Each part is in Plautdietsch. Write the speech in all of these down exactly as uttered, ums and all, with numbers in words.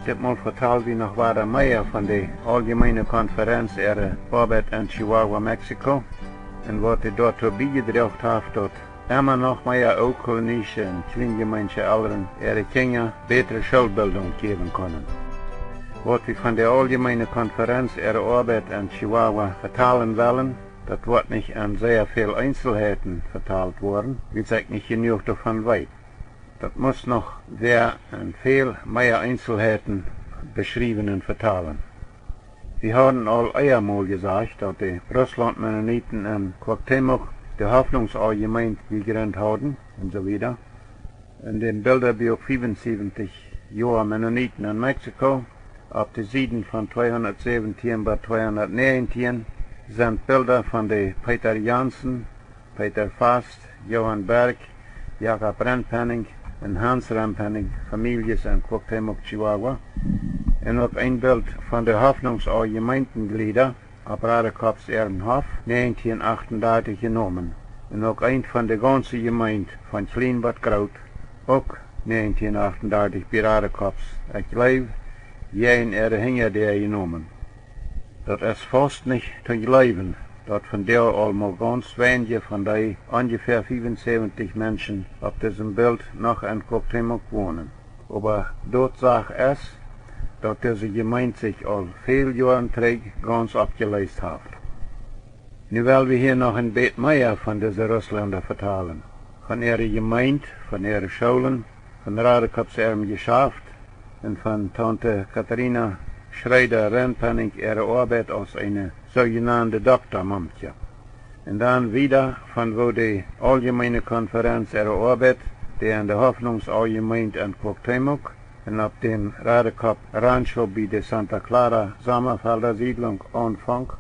Ditmol vetal wie noch wieda mea von de Auljemeene Konferenz äare Oabeit en Chihuahua, Mexiko, un waut dee doatoo biejedroagen haft, daut emma noch mea ooltkolonische un kjleenjemeensche Elren äare Kjinja bätre Schoolbildunk jäwen kunnen. Waut wie von de Auljemeene Konferenz äare Oabeit en Chihuahua vetalen wellen, daut woat nich en sea väl Eenselheiten vetalt woaren, wiels ekj nich jenuach doavon weet. Daut mott noch wäa en väl mea Eenselheiten beschriewen un vetalen. Wie hauden aul eemol jesajcht, daut de Russlaunt Mennoniten en Cuauhtémoc de Hoffnungsau Jemeent jejrint hauden un soo wieda. En däm Bildabuak Fiefunsiewenzicht Joa Mennoniten en Mexiko, opp de Sieden von tweehundatsäwentieen bat tweehundatnäajentieen, sent Bilda von de Peter Jansen, Peter Fast, Johann Berg, Jakob Rempenning un Hans Rempenning Famieljes en Cuauhtémoc, Chihuahua, un uk een Bilt von de Hoffnungsau Jemeentenjlieda opp Radekops äaren Hoff, näajentieen achtundartich jenomen, un uk eent von de gaunze Jemeent von kjlien bat groot, uk näajentieen achtundartich bie Radekops, ekj jleew, jäajen äare Hinjadäa jenomen. Daut es faust nich to jleewen, daut vondoag aul mau gaunz weinje von dee onjefäa fiefunsiewenzicht Menschen opp disem Bilt noch en Cuauhtémoc wonen. Oba Tautsach es, daut dise Jemeent sikj aul väl Joaren trigj gaunz oppjeleest haft. Nu well wie hia noch een bät mea von dise Russlenda vetalen, von äare Jemeent, von äare Schoolen, von Radekops äarem Jeschaft un von Taunte Katharina Schreeder Rempenning äare Oabeit aus eene soojenande Doktamomkje. Un dan wieda von woo de Auljemeene Konferenz äare Oabeit, dee en de Hoffnungsau Jemeent en Cuauhtémoc un opp däm Radekop Rancho bie de Santa Clara Sommafelda Siedlunk aunfonk,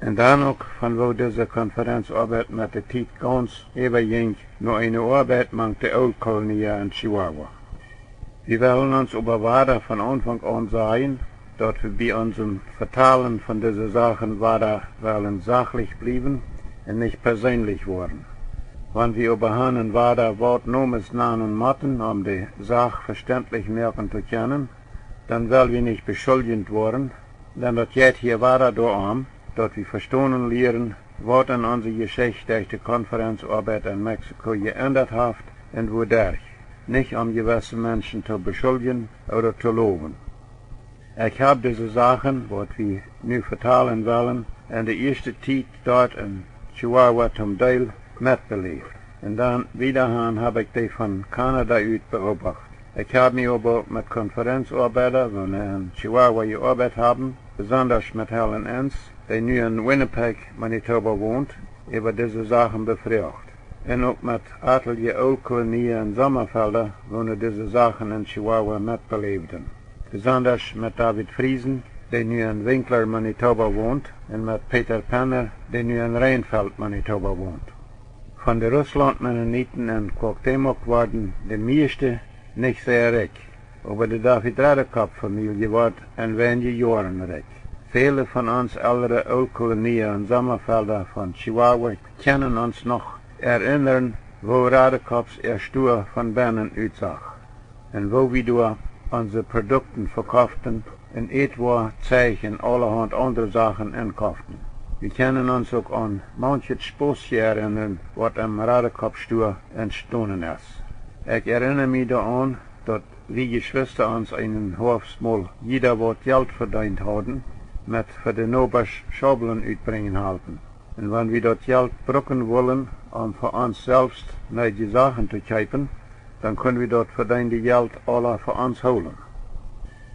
un dan uk von woo dise Konferenzoabeit met de Tiet gaunz äwajinkj no eene Oabeit mank de Ooltkolonia en Chihuahua. Wie wellen ons oba wada von Aunfank aun sajen, daut wie bie onsem Vetalen von dise Sachen wada wellen sachlich bliewen un nich perseenlich woaren. Wan wie oba han un wada waut Nomes nanen motten, om de Sach vestentlich moaken to kjennen, dan well wie nich beschuldjent woaren, dan daut jeit hia wada doarom, daut wie vestonen lieren, waut en onse Jeschicht derch de Konferenzoabeit en Mexiko jeendat haft un wuaderch, nich om jewesse Menschen to beschuldjen ooda to lowen. Ekj hab dise Sachen, waut wie nu vetalen wellen, en de ieeschte Tiet doa en Chihuahua toom Deel metbeläft, un dan wieda han hab ekj dee von Kanada ut beobacht. Ekj hab mie oba uk met Konferenzoabeida, woone en Chihuahua jeoabeit haben, besondasch met Helen Enns, dee nu en Winnipeg, Manitoba wont, äwa dise Sachen befroacht, un uk met atelje Ooltkolonia un Sommafelda, woone dise Sachen en Chihuahua metbeläwden, besondasch met David Friesen, dee nu en Winkler, Manitoba wont, un met Peter Penner, dee nu en Reinfeld, Manitoba wont. Von de Russlaunt Mennoniten en Cuauhtémoc worden de mieeschte nich sea rikj, oba de David Radekop Famielje wort en weinje Joaren rikj. Väle von ons elre Ooltkolonia un Sommafelda von Chihuahua kjennen ons noch erinnern, woo Radekops äa Stua von bennen utsach, un woo wie doa onse Produkten vekoften un Ätwoa, Zeich un aulahaunt aundre Sachen enkoften. Wie kjennen ons uk aun maunchet Spossje erinnern, waut em Radekop Stua entstonen es. Ekj erinna mie doaraun, daut wie Jeschwista ons eenen Hoafst mol jieda waut Jelt vedeent hauden, met fa de Nobasch Schaublen utbrinjen halpen. Un wan wie daut Jelt brucken wullen, om fa ons selfst needje Sachen to kjeepen, dan kunn wie daut vedeende Jelt aula fa ons hoolen.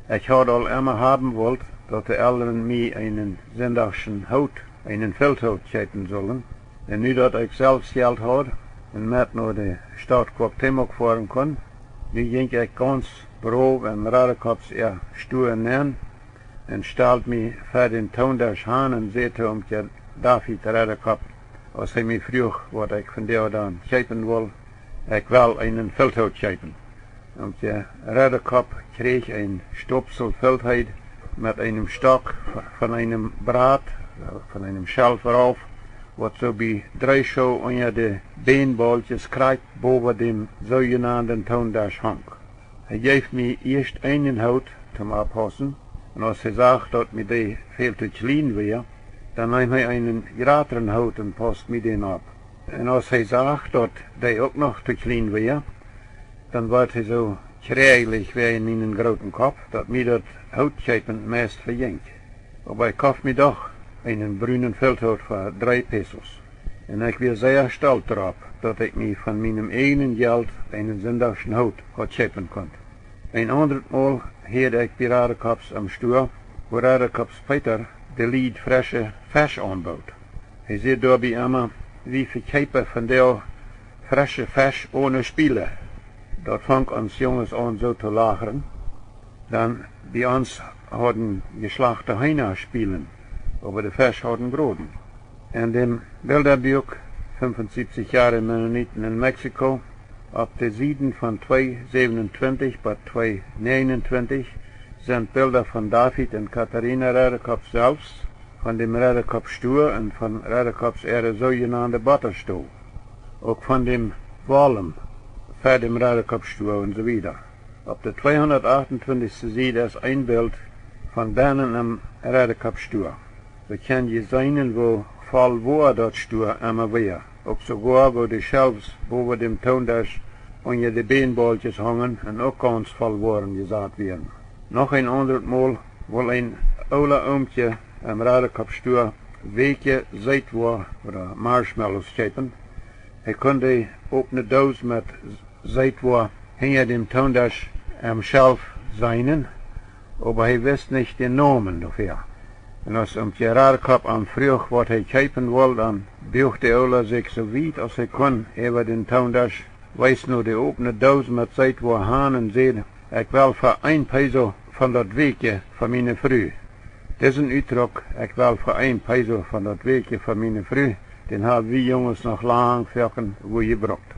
Ekj haud aul emma haben wult, daut de Elren mie eenen sindachschen Hoot, eenen Filthoot kjeepen sullen, un nu daut ekj selfst Jelt haud un met no de Staut Cuauhtémoc foaren kunn, nu jinkj ekj gaunz brow en Radekops äa Stua nenn un stald mie ver dän Toondesch han un säd to Omkje David Radekop, aus hee mie fruach, waut ekj vondoag dan kjeepen wull: "Ekj well eenen Filthoot kjeepen." Omkje Radekop kjrieech een Stopsel Filtheid met eenem Stock von eenem Brat, von eenem Schelf rauf, waut soo bie dree Schoo unja de Beenbaulkjes krakjt bowa däm soojenanden Toondesch hunk. Hee jeef mie ieescht eenen Hoot, toom oppaussen. Un aus hee sach, daut mie dee väl too kjlien wia, dan neem hee eenen jratren Hoot un paust mie dän opp. Un aus hee sach, daut dee uk noch too kjlien wia, dan wort hee soo kjräajlich wäajen mienen grooten Kopp, daut mie daut Hootkjeepen meist vejinkj. Oba ekj koft mie doch eenen brunen Filthoot fa dree Pesos. Un ekj wia sea stolt doaropp, daut ekj mie von mienem ieejnen Jelt eenen sindachschen Hoot haud kjeepen kunt. Een aundret Mol hieed ekj bie Radekops aum Stua, woo Radekops Peeta de Lied fresche Fesch aunboot. Hee säd doabie emma: "Wie vekjeepen vondoag fresche Fesch one Spielen." Daut funk ons Junges aun soo to lachen, dan bie ons hauden jeschlachte Heena Spielen, oba de Fesch hauden Broden. En däm Bildabuak Fünfundsiebzig Jahre Mennoniten in Mexiko, opp de Sieden von twee säwenuntwintich bat twee näajenuntwintich, sent Bilda von David un Katharina Redekop selfst, von däm Redekop Stua un von Redekops äare soojenande Bottastow, uk von däm Wolm ver däm Redekop Stua un soo wieda. Opp de tweehundatachtuntwintichste Sied es een Bilt von bennen em Redekop Stua. Soo kjenn jie seenen, woo voll Woa daut Stua emma wia. Uk soogoa, woo de Schelfs bowa däm Toondesch unja de Bänbaulkjes hungen un uk gaunz voll Woaren jesat wieren. Noch een aundret Mol wull een oola Oomkje em Redekop Stua wäakje Seetwoa ooda Marshmallows kjeepen. Hee kunn de opne Doos met Seetwoa hinja däm Toondesch em Schelf seenen, oba hee wist nich dän Nomen doafäa. Un aus Oomkje Redekop am fruach, waut hee kjeepen wull, dan buach de Oola sikj soo wiet aus hee kunn äwa dän Toondesch, wees no de opne Doos met Seetwoa han un säd: "Ekj well fa een Peso von daut Wäakje fa miene Fru." Disen Utdruck, "Ekj well fa een Peso von daut Wäakje fa miene Fru", dän hab wie Junges noch lang foaken wua jebrukt.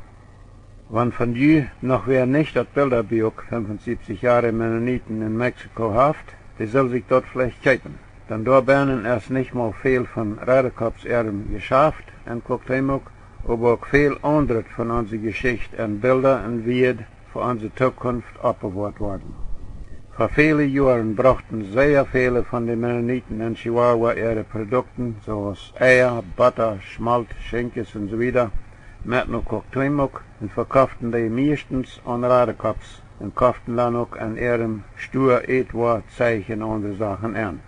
Wan von ju noch wäa nich daut Bildabuak Fünfundsiebzig Jahre Mennoniten in Mexiko haft, dee sull sikj daut veleicht kjeepen. Dan doa bennen es nich mau väl von Redekops äarem Jeschaft en Cuauhtémoc, oba uk väl aundret von onse Jeschicht en Bilda un Wieed fa onse Tookunft oppbewoat worden. Ver väle Joaren brochten sea väle von de Mennoniten en Chihuahua äare Produkten, soo aus Eia, Botta, Schmolt, Schinkjes un soo wieda, met no Cuauhtémoc un vekoften dee mieeschtens aun Redekops un koften dan uk en äarem Stua Ätwoa, Zeich un aundre Sachen en.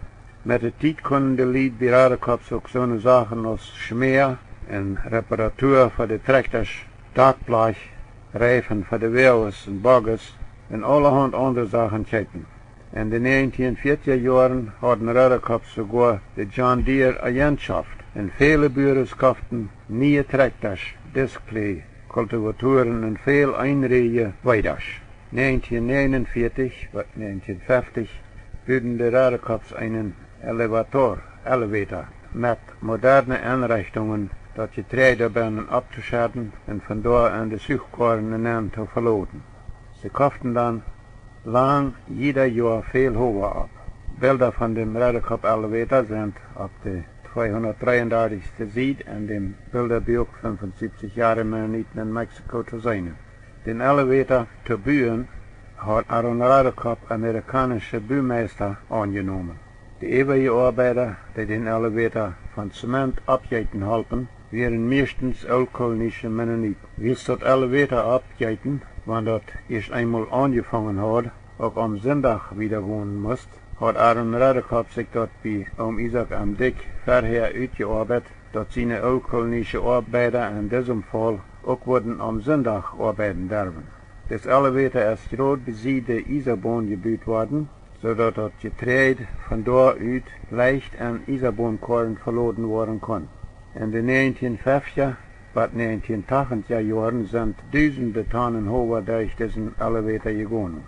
Met de Tiet kunnen de Lied bie Redekops uk soone Sachen aus Schmäa un Reparatua fa de Trakjtasch, Dakblach, Reifen fa de Woages un Bogges un aulahaunt aundre Sachen kjeepen. En de näajentieen fiatja Joaren hauden Redekops soogoa de John Deere Ajentschoft un väle Buares koften niee Trakjtasch, Diskplee, Kultivatoren un väl eenräje Weedasch. Näajentieen näajenunfiatich bat näajentieen feftich buden de Redekops eenen Elevator, Elevator, met moderne Enrechtungen, daut Jetreid doabennen opptoschedden un von doa en de Suachkoaren nenn to veloden. See koften dan lang jieda Joa väl Howa opp. Bilda von däm Redekop Elevator sent opp de tweehundatdreiundartichste Sied en däm Bildabuak Fünfundsiebzig Jahre Mennoniten in Mexiko to seenen. Dän Elevator to buen haud Aaron Redekop amerikaunische Bumeista aunjenomen. De äwaje Oabeida, dee dän Elevator von Zement oppjeeten holpen, wieren mieeschtens ooltkolonische Mennoniten. Wiels daut Elevator oppjeeten, wan daut ieescht eemol aunjefongen haud, uk aum Sindach wieda gonen must, haud Aaron Redekop sikj daut bie Oom Isaak M. Dyck verhäa utjeoabeit, daut siene ooltkolonische Oabeida en disem Faul uk wudden aum Sindach oabeiden derwen. Dis Elevator es jrod besied de Iesaboon jebut worden, soo daut daut Jetreid von doa ut leicht en Iesaboonkoaren veloden woaren kunn. En de näajentieen feftja bat näajentieen tachentja Joaren sent dusende Tonnen Howa derch disen Elevator jegonen.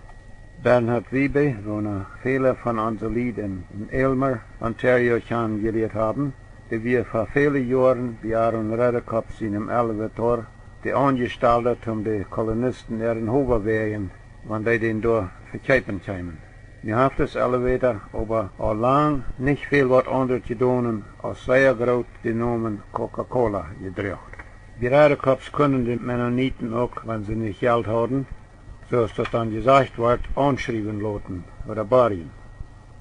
Bernhard Wiebe, woona väle von onse Lied en, en Aylmer, Ontario kjanen jelieet haben, dee wia ver väle Joaren bie Aaron Redekop sienem Elevator de Aunjestalda toom de Kolonisten äaren Howa wäajen, wan dee dän doa vekjeepen kjeemen. Nu haft dis Elevator oba aul lang nich väl waut aundret jedonen aus sea groot dän Nomen Coca-Cola jedroagen. Bie Redekops kunnen de Mennoniten uk, wan see nich Jelt hauden, soo aus daut dan jesajcht woat, aunschriewen loten ooda borjen.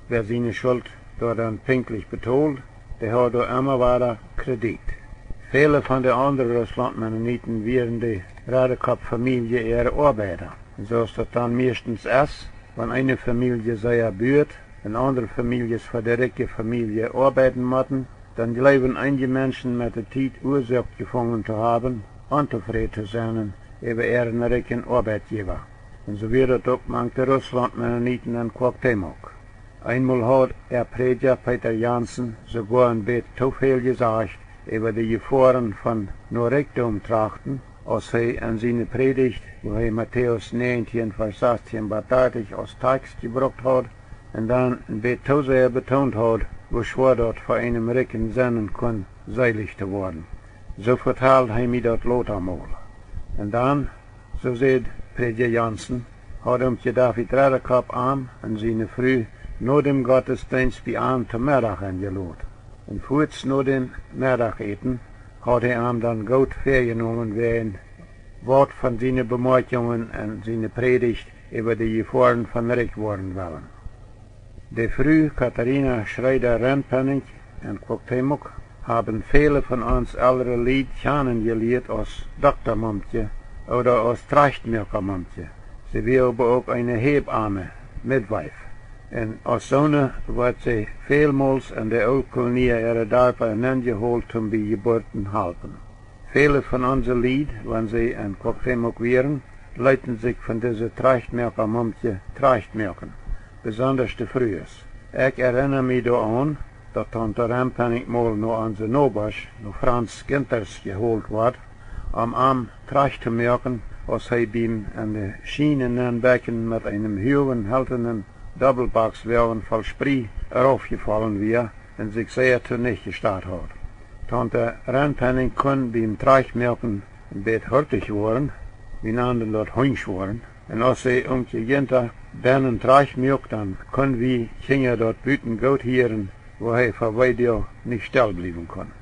Wäa siene Schult doa dan pinkjlich betold, dee haud doa emma wada Kredit. Väle von de aundre Russlaunt-Mennoniten wieren de Redekop-Famielje äare Oabeida. Un soo aus daut dan mieeschtens es, wan eene Famielje sea buat un aundre Famieljes fa de rikje Famielje oabeiden motten, dan jleewen eenje Menschen met de Tiet Uasoak jefungen to haben, ontofräd to sennen äwa äaren rikjen Oabeitjäwa. Un soo wia daut uk mank de Russlaunt-Mennoniten en Cuauhtémoc. Eenmol haud äa Prädja Peter Janzen soogoa een bät too väl jesajcht äwa de Jefoaren von no Rikjdom trachten, aus hee en siene Prädicht, wua hee Matäus näajentieen, Varsch sastieen bat dartich aus Takjst jebrukt haud, un dan een bät too sea betoont haud, woo schwoa daut fa eenem Rikjen sennen kunn, seelich to woaren. Soo vetald hee mie daut lota mol. Un dan, soo säd Prädja Janzen, haud Oomkje David Redekop am un siene Fru no däm Gottesdeenst bie am to Meddach enjelot. Un fuaz no däm Meddachäten haud hee am dan goot väajenomen wäajen waut von siene Bemoakjungen un siene Prädicht äwa de Jefoaren von rikj woaren wellen. De Fru Katharina Schreeder-Rempenning en Cuauhtémoc haben väle von ons elre Lied kjanen jelieet aus Dokta Mumkje ooda aus Trajchtmoaka Mumkje. See wia oba uk eene Häbame, midwife. Un aus soone wort see välmols en de Ooltkolonia äare Darpa nenjeholt toom bie Jeburten halpen. Väle von onse Lied, wan see en Cuauhtémoc wieren, leeten sikj von dise Trajchtmoaka Mumkje trajchtmoaken, besondasch de Frues. Ekj erinna mie doaraun, daut Taunte Rempenning mol no onse Nobasch, no Franz Ginters, jeholt wort, om am trajcht to moaken, aus hee bie am en de Schien nenbekjen met eenem huagen heltanen Dobbelbockswoagen voll Sprie raufjefollen wia un sikj sea tonicht jestat haud. Taunte Rempenning kunn bie am trajcht moaken een bät hurtich woaren, wie nanden daut hunjsch woaren, un aus see Oomkje Ginta bennen trajcht muak, dan kunn wie Kjinja daut buten goot hieren, woo hee fa Weedoag nich stell bliewen kunn.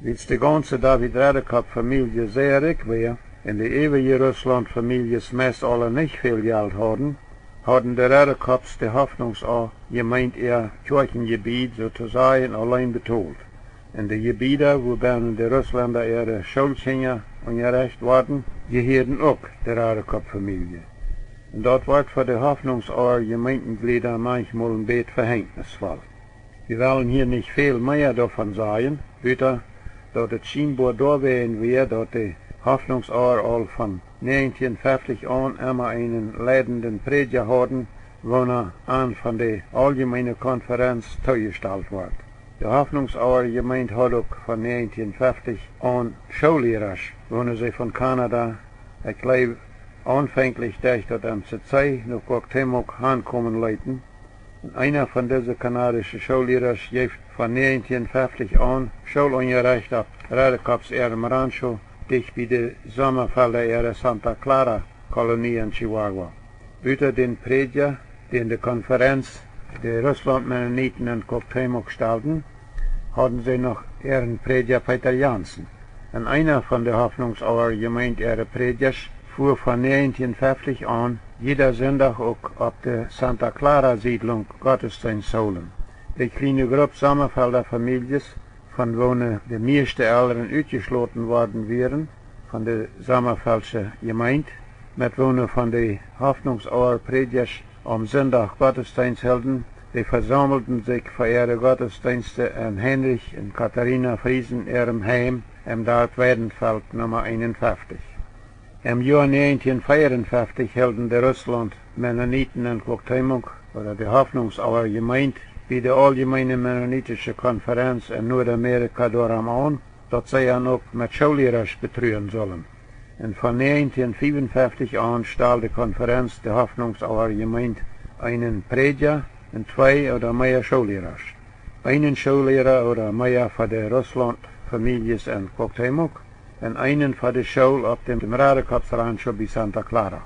Wiels de gaunze David Redekop Famielje sea rikj wia un de äwaje Russlaunt Famieljes meist aula nich väl Jelt hauden, hauden de Redekops de Hoffnungsaua Jemeent äa Kjoakjenjebied soo to sajen auleen betolt. Un de Jebieda, wua bennen de Russlenda äare Schoolkjinja unjarecht worden, jehieeden uk de Redekop Famielje. Un daut wort fa de Hoffnungsaua Jemeentejlieda manchmol een bät vehenjnisvoll. Wie wellen hia nich väl mea doavon sajen, buta daut et schienboa doawäajen wia, daut de Hoffnungsaua aul von näajentieen feftich aun emma eenen leidenden Prädja hauden, woona an von de Auljemeene Konferenz toojestalt wort. De Hoffnungsaua Jemeent haud uk von näajentieen feftich aun Schoollierasch, woone see von Kanada, ekj jleew, aunfenkjlich derch daut M C C no Cuauhtémoc hankomen leeten, un eena von dise kanadische Schoollierasch jeef von näajentieen feftich aun Schoolunjarecht opp Redekops äarem Rancho, dicht bie de Sommafelda äare Santa Clara Kolonie en Chihuahua. Buta dän Prädja, dän de Konferenz de Russlaunt Mennoniten en Cuauhtémoc stalden, hauden see noch äaren Prädja Peter Janzen. Un eena von de Hoffnungsaua Jemeent äare Prädjasch fua von näajentieen feftich aun jieda Sindach uk opp de Santa Clara Siedlunk Gottesdeenst hoolen. De kjliene Grupp Sommafelda Famieljes, von woone de mieeschte Elren utjeschloten worden wieren von de Sommafeldsche Jemeent, met woone von de Hoffnungsaua Prädjasch aum Sindach Gottesdeenst hilden, dee vesaumelden sikj fa äare Gottesdeenste en Heinrich un Katharina Friesen äarem Heim em Darp Weidenfeld Numma eenunfeftich. Em Joa näajentieen fiefenfeftich hilden de Russlaunt Mennoniten en Cuauhtémoc, ooda de Hoffnungsaua Jemeent, bie de Auljemeene Mennonitische Konferenz en Nuadamerika doarom aun, daut see an uk met Schoollierasch betruen sullen. Un von näajentieen fiewunfeftich aun stald de Konferenz de Hoffnungsauer Jemeent eenen Prädja un twee ooda mea Schoollierasch. Eenen Schoolliera ooda mea fa de Russlaunt Famieljes en Cuauhtémoc un eenen fa de School opp däm Redekopps Rancho bie Santa Clara.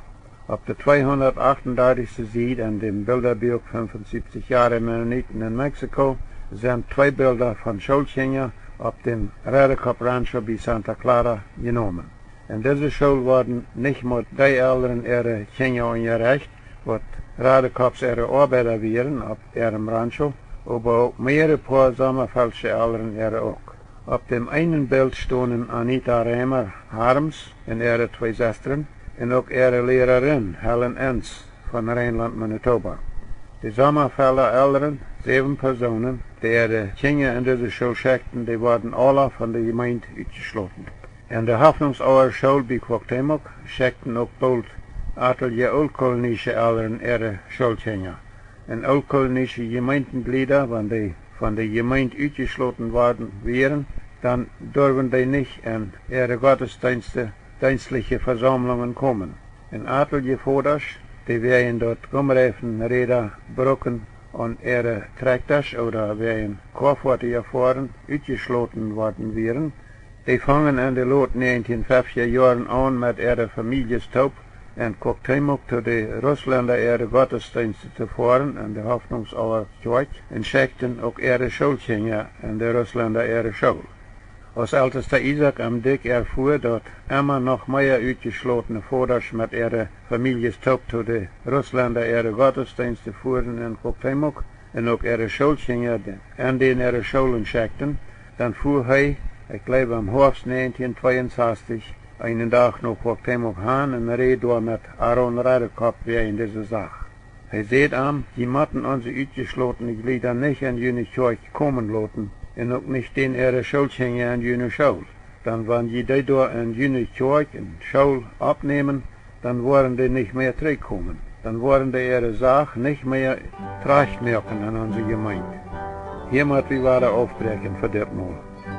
Opp de tweehundatachtundartichste Sied en däm Bildabuak fünfundsiebzig Jahre Mennoniten in Mexiko sent twee Bilda von Schoolkjinja opp däm Redekopp Rancho bie Santa Clara jenomen. En dise School worden nich mau dee Elren äare Kjinja unjarecht, waut Redekopps äare Oabeida wieren opp äarem Rancho, oba uk mearere poa Sommafeldsche Elren äare uk. Opp däm eenen Bilt stonen Anita Reimer Harms un äare twee Sestren un uk äare Lierarin Helen Enns von Reinlaunt, Manitoba. De Sommafelda Elren, säwen Persoonen, dee äare Kjinja en dise School schekjten, dee worden aula von de Jemeent utjeschloten. En de Hoffnungsauer School bie Cuauhtémoc schekjten uk boolt atelje ooltkolonische Elren äare Schoolkjinja. Un ooltkolonische Jemeentejlieda, wan dee von de Jemeent utjeschloten worden wieren, dan durwen dee nich en äare Gottesdeenste, deenstliche Vesaumlungen komen. Un atelje Vodasch, dee wäajen daut Gumreifen Räda bruken aun äare Trakjtasch ooda wäajen Koafoatieja foaren utjeschloten worden wieren, dee fungen en de lote näajentieen feftja Joaren aun met äare Famieljes toop en Cuauhtémoc to de Russlenda äare Gottesdeenste to foaren en de Hoffnungsauer Kjoakj un schekjten uk äare Schoolkjinja en de Russlenda äare School. Aus Eltesta Isaak M. Dyck erfua, daut emma noch mea utjeschlotene Vodasch met äare Famieljes toop to de Russlenda äare Gottesdeenste fuaren en Cuauhtémoc un uk äare Schoolkjinja en dän äare Schoolen schekjten, dan fua hee, ekj jleew em Hoafst näajentieen tweeunsastich, eenen Dach no Cuauhtémoc han un räd doa met Aaron Redekopp wäajen dise Sach. Hee säd am: Jie motten onse utjeschlotene Jlieda nich en june Kjoakj komen loten un uk nich dän äare Schoolkjinja en june School. Dan wan jie dee doa en june Kjoakj un School oppnämen, dan woaren dee nich mea trigjkomen. Dan woaren dee äare Sach nich mea trajcht moaken en onse Jemeent. Hia mott wie wada aufbräakjen fa dit Mol.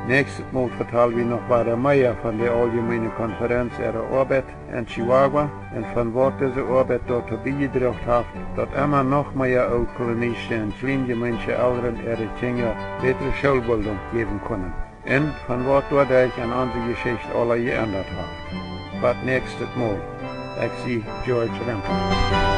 Näakjstet Mol vetal wie noch wada mea von de Auljemeene Konferenz äare Oabeit en Chihuahua un von waut dise Oabeit doatoo biejedroagen haft, daut emma noch mea ooltkolonische un kjlienjemeensche Elren äare Kjinja bätre Schoolbildunk jäwen kunnen. Un von waut doaderch en onse Jeschicht aula jeendat haft. Bat näakjstet Mol. Ekj sie George Rempel.